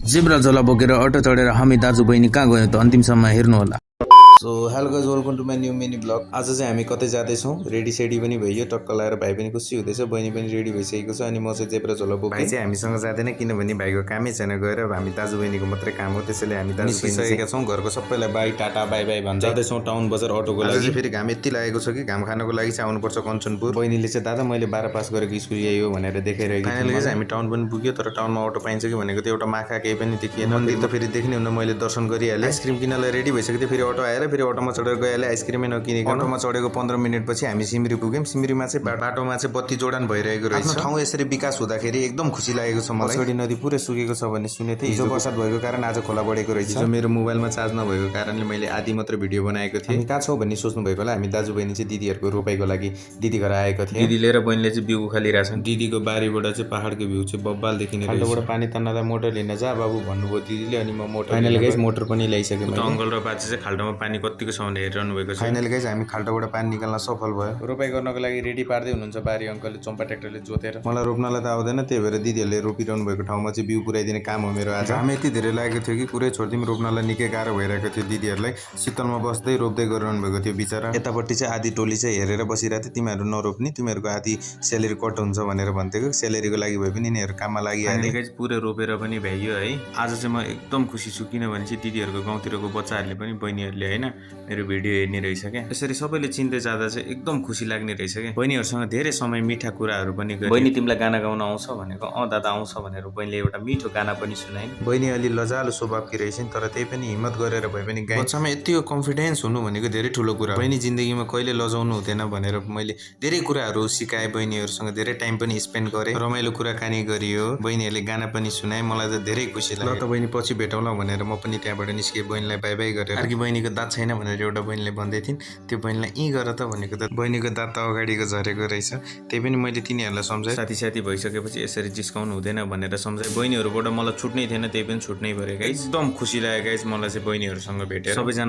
Zebra झोला बोकेर auto चढेर हामी दाजु बहिनी कहाँ गयौँ त अन्तिमसम्म हेर्नु होला। So hello guys, welcome to my new mini blog. आज चाहिँ हामी कतै जाँदैछौँ, रेडी सेडी पनि भइयो, टक्क लगाएर भाइ पनि खुसी हुँदैछ, बहिनी पनि रेडी भइसकेको छ। अनि म चाहिँ जेब्रा झोला बोकेँ। भाइ चाहिँ हामीसँग जाँदैन किनभने भाइको कामै छैन, गएर हामी दाजु बहिनीको मात्रै काम हो, त्यसैले हामी दाजु निस्किसकेका छौँ। घरको सबैलाई बाई टाटा बाई बाई भन्छ। जाँदैछौँ टाउन बजार अटोको लागि। फेरि घाम यति लागेको छ कि घाम खानको लागि चाहिँ आउनुपर्छ कञ्चनपुर। बहिनीले चाहिँ दादा मैले 12 पास गरेको स्कुल यही हो भनेर देखाइरहेको थियो। फाइनली चाहिँ हामी टाउन पनि पुग्यो, तर टाउनमा अटो पाइन्छ कि भनेको त्यो एउटा माखा केही पनि देखिएन। मन्दिर त फेरि देख्ने हुन मैले दर्शन गरिहालेँ। आइसक्रिम किन्नलाई रेडी भइसक्यो थियो, फेरि अटो आएर फेरि अटोमा चढेर गइहालेँ। आइसक्रिमै नकिनेको अटोमा चढेको 15 मिनट पछि हामी सिमरी पुग्यौँ। सिमरीमा चाहिँ बाटोमा चाहिँ बत्ती जोडान भइरहेको रहेछ। आफ्नो ठाउँ यसरी विकास हुँदाखेरि एकदम खुसी लागेको छ मलाई। छोडी नदी पुरै सुकेको छ भन्ने सुनेको थिएँ। हिजो बर्सात भएको कारण आज खोला बढेको रहेछ। हिजो मेरो मोबाइलमा चार्ज नभएको कारणले मैले आधी मात्र भिडियो बनाएको थिएँ। हामी कहाँ छौँ भन्ने सोच्नु भएको होला। हामी दाजु बहिनी चाहिँ दिदीहरूको रोपाइको लागि दिदी घर आएको थिएँ। दिदीले र बहिनीले चाहिँ बिउ उखालिरहेछन्। दिदीको बारीबाट चाहिँ पहाडको भ्यू चाहिँ बब्बाल देखिने रहेछ। खाल्टोबाट पानी तान्नलाई मोटर लिन जा बाबु भन्नुभयो दिदीले, अनि म मोटर फाइनल गाइस मोटर पनि ल्याइसकेँ। अङ्कल र बाजे चाहिँ खाल्टोमा पानी कतिको छ भनेर हेरिरहनु भएको छ। फाइनल गाइस हामी खाल्टोबाट पानी निकाल्न सफल भयो। रोपाइ गर्नको लागि रेडी पार्दै हुनुहुन्छ बारी अङ्कलले चम्पा ट्र्याक्टरले जोतेर। मलाई रोप्नलाई त आउँदैन, त्यही भएर दिदीहरूले रोपिरहनु भएको ठाउँमा चाहिँ बिउ पुऱ्याइदिने काम हो मेरो आज। हामी यति धेरै लागेको थियो कि पुरै छोडिदिउँ, रोप्नलाई निकै गाह्रो भइरहेको थियो। दिदीहरूलाई शीतलमा बस्दै रोप्दै गरिरहनु भएको थियो बिचरा। यतापट्टि चाहिँ आधी टोली चाहिँ हेरेर बसिरहेको थियो, तिमीहरू नरोप्ने, तिमीहरूको आधी स्यालेरी कट हुन्छ भनेर भन्थ्यो। स्यालेरीको लागि भए पनि यिनीहरू काममा लागिहाले। पुरै रोपेर पनि भ्याइयो है। आज चाहिँ म एकदम खुसी छु किनभने चाहिँ दिदीहरूको गाउँतिरको बच्चाहरूले पनि बहिनीहरूले होइन मेरो भिडियो हेर्ने रहेछ क्या। यसरी सबैले चिन्दै जाँदा चाहिँ एकदम खुसी लाग्ने रहेछ क्या। बहिनीहरूसँग धेरै समय मिठा कुराहरू पनि गरे। बहिनी तिमीलाई गाना गाउन आउँछ भनेको दादा आउँछ भनेर बहिनीले एउटा मिठो गाना पनि सुनाइन्। बहिनी अलि लजालु स्वभावकी रहेछन्, तर त्यही पनि हिम्मत गरेर भए पनि गाए। बच्चामा यतिको कन्फिडेन्स हुनु भनेको धेरै ठुलो कुरा। बहिनी जिन्दगीमा कहिले लजाउनु हुँदैन भनेर मैले धेरै कुराहरू सिकाएँ। बहिनीहरूसँग धेरै टाइम पनि स्पेन्ड गरेँ, रमाइलो कुराकानी गरियो, बहिनीहरूले गाना पनि सुनाए। मलाई त धेरै खुसी लाग्यो। ल त बहिनी पछि भेटौँला भनेर म पनि त्यहाँबाट निस्केँ बहिनीलाई बाई बाई गरेर। अर्की बहिनीको दाँत छैन भनेर एउटा बहिनीले भन्दै थिइन्, त्यो बहिनीलाई गर त भनेको त बहिनीको दाँत त अगाडिको झरेको रहेछ। त्यही पनि मैले तिनीहरूलाई सम्झाएँ, साथी साथी भइसकेपछि यसरी जिस्काउनु हुँदैन भनेर सम्झाएँ। बहिनीहरूबाट मलाई छुट्नै थिएन, त्यही पनि छुट्नै पऱ्यो गाइस। एकदम खुसी लाग्यो गाइस मलाई चाहिँ बहिनीहरूसँग भेटेर। सबैजना